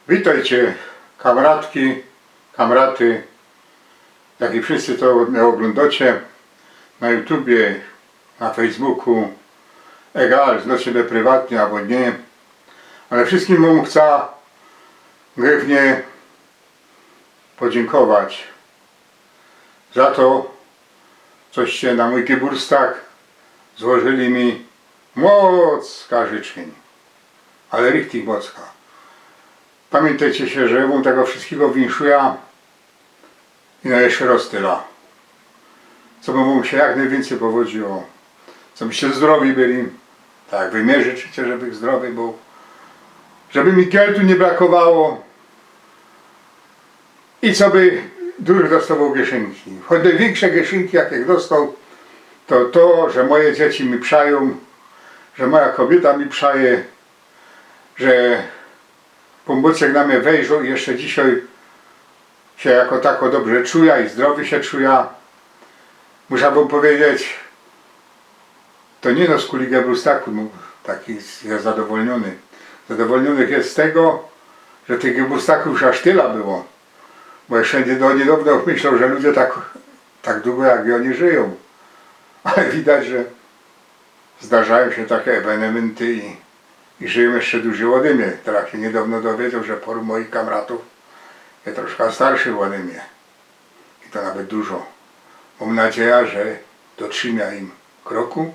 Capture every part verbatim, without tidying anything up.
Witejcie, kamratki, kamraty, jak i wszyjscy, co mie ôglōndocie na YouTubie, na Facebooku, egal, znocie mie prywatnie abo niy, ale wszyjskim bym chca gryfnie podziynkować za to, coście na mōj Geburstag złożyli mi mocka życzyń. Ale richtig mocka. Pamiyntejcie sie, że jŏ wōm tego wszyjskigo winszuja i no jeszcze roz tela. Coby wōm sie jak nojwiyncyj powodziło. Cobyście zdrowi byli. Tak, wy mie życzycie, żebych zdrowy bōł. Żeby mi geltu niy brakowało. I coby dużo dostowoł gyszynki. Choć nojwiynksze gyszynki, jakeś dostoł, to to, że moje dzieci mi przajōm, że moja kobiyta mi przaje, że Pōnbōczek na mie wejrzoł i jeszcze dzisiej sie jako tako dobrze czuja i zdrowy sie czuja. Musza wōm powiedzieć, to niy no skuli Geburstagu, no, taki je zadowolniōny. Zadowolniōnych je z tego, że tych Geburstagōw już aż tela było. Bo jeszcze niy-, do niydŏwno myśloł, że ludzie tak, tak dugo jak jŏ niy żyjōm. Ale widać, że zdarzajōm sie take ewenemynty i, i żyjōm jeszcze dużo ôdy mie. Terŏz sie niydŏwno dowiedzioł, że poru mojich kamratōw je troszka starszych ôdy mie. I to nawet dużo. Mōm nadzieja, że dotrzimia im kroku.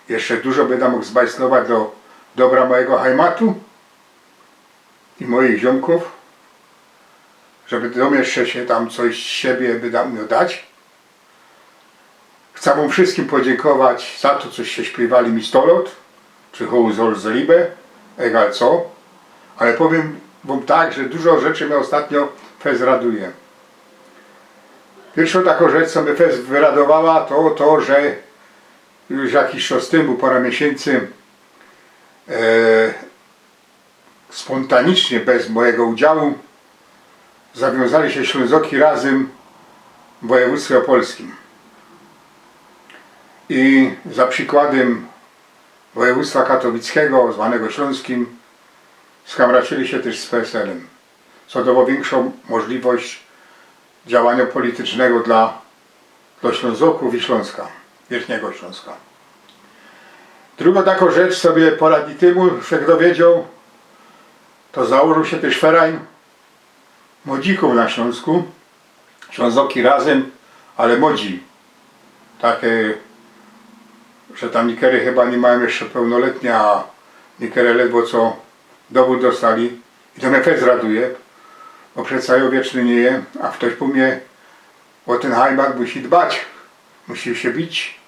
Jeszcze dużo byda mōg zbajslować do dobra mojigo hajmatu i mojich ziōmkōw, żeby dōm jeszcze sie tam coś z siebie byda umiał dać. Chca wōm wszyjskim podziynkować za to, coście śpiywali mi sto lŏt, czy Hoch soll s leben, egal co. Ale powiym wōm tak, że dużo rzeczy mie ôstatnio fest raduje. Piyrwszŏ takŏ rzecz, co mie fest wyradowała, to to, że już jakiś czas tymu, pora miesiyncy, e, spōntanicznie, bez mojigo udziału, zawiōnzali sie Ślōnzoki Razym w wojewōdztwie ôpolskim. I za przikładym wojewōdztwa katowickigo, zwanego ślōnskim, skamraczyli sie tyż z P S L-ym, co dało wiynkszõ możliwość działaniŏ politycznego dla, dla Ślōnzokōw i Ślōnska, Wiyrchnigo Ślōnska. Drugŏ takŏ rzecz, co mie pora dni tymu sie dowiedzioł, to założył sie tyż ferajn młodzikōw na Ślōnsku, Ślōnzoki Razym, ale młodzi. Take, że tam niykery chyba niy majōm jeszcze pełnoletnia, a niykery ledwo co dowōd dostali. I to mie fest raduje, bo przeca jŏ wieczny niy jem, a ftoś po mie ô tyn hajmat musi dbać, musi sie bić,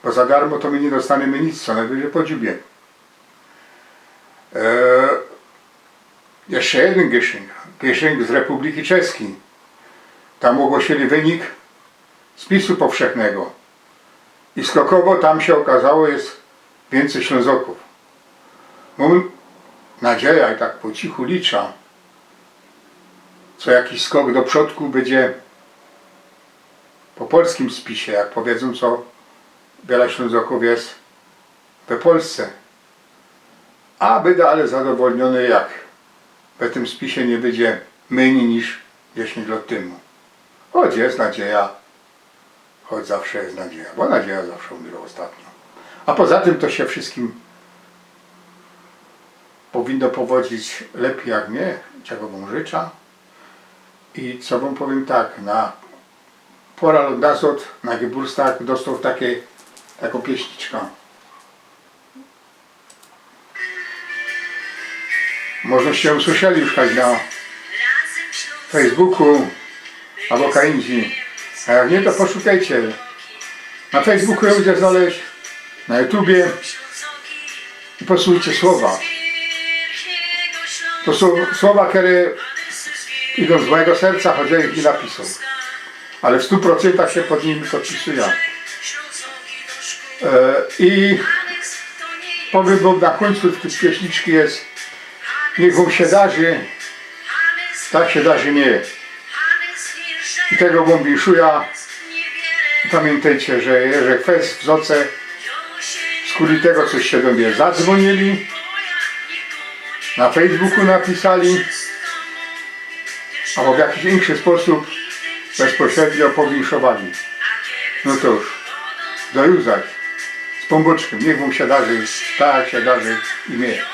bo za darmo to my niy dostanymy nic, co nojwyżyj po dziubie. E, jeszcze jedyn gyszynk, gyszynk z Republiki Czeskij. Tam ôgłosili wynik spisu powszechnego. I skokowo tam sie ôkazało, je wiyncyj Ślōnzokōw. Mōm nadzieja i tak po cichu licza, co jakiś skok do przodku bydzie po polskim spisie, jak powiedzōm, co wiela Ślōnzokōw je we Polsce. A byda ale zadowolniōny, jak we tym spisie niy bydzie mynij niż dziesiyńć lŏt tymu. Choć je nadzieja, choć zawsze je nadzieja, bo nadzieja zawsze umiyrŏ ôstatniŏ. A poza tym to sie wszyjskim powinno powodzić lepij jak mie, czego wōm życzã. I co wōm powiym tak, na pora lŏt nazŏd na Geburstag dostoł take, takõ pieśniczkã. Możno sie usłyszeli już choć na Facebooku abo kaj indzij. A jak niy, to poszukejcie. Na Facebooku je mōżecie znojś, na YouTubie. I posłuchejcie słowa. To sōm słowa, kere idōm z mojigo serca, choć jŏ ich niy napisoł. Ale w stu procyntach sie pod nimi podpisujã. E, i powiym wōm, na kōńcu tyj pieśniczki je: „Niych wōm sie darzi, tak sie darzi mie”. I tego wōm winszujã. I pamiyntejcie, że jeżle fest w Zoce, skuli tego, coście do mie zadzwōnili, na Facebooku napisali, abo w jakiś inkszi sposōb bezpośrednio powinszowani. No to już, do juzaś, z Pōnbōczkiym, niych wōm sie darzi, tak jak sie darzi i mie.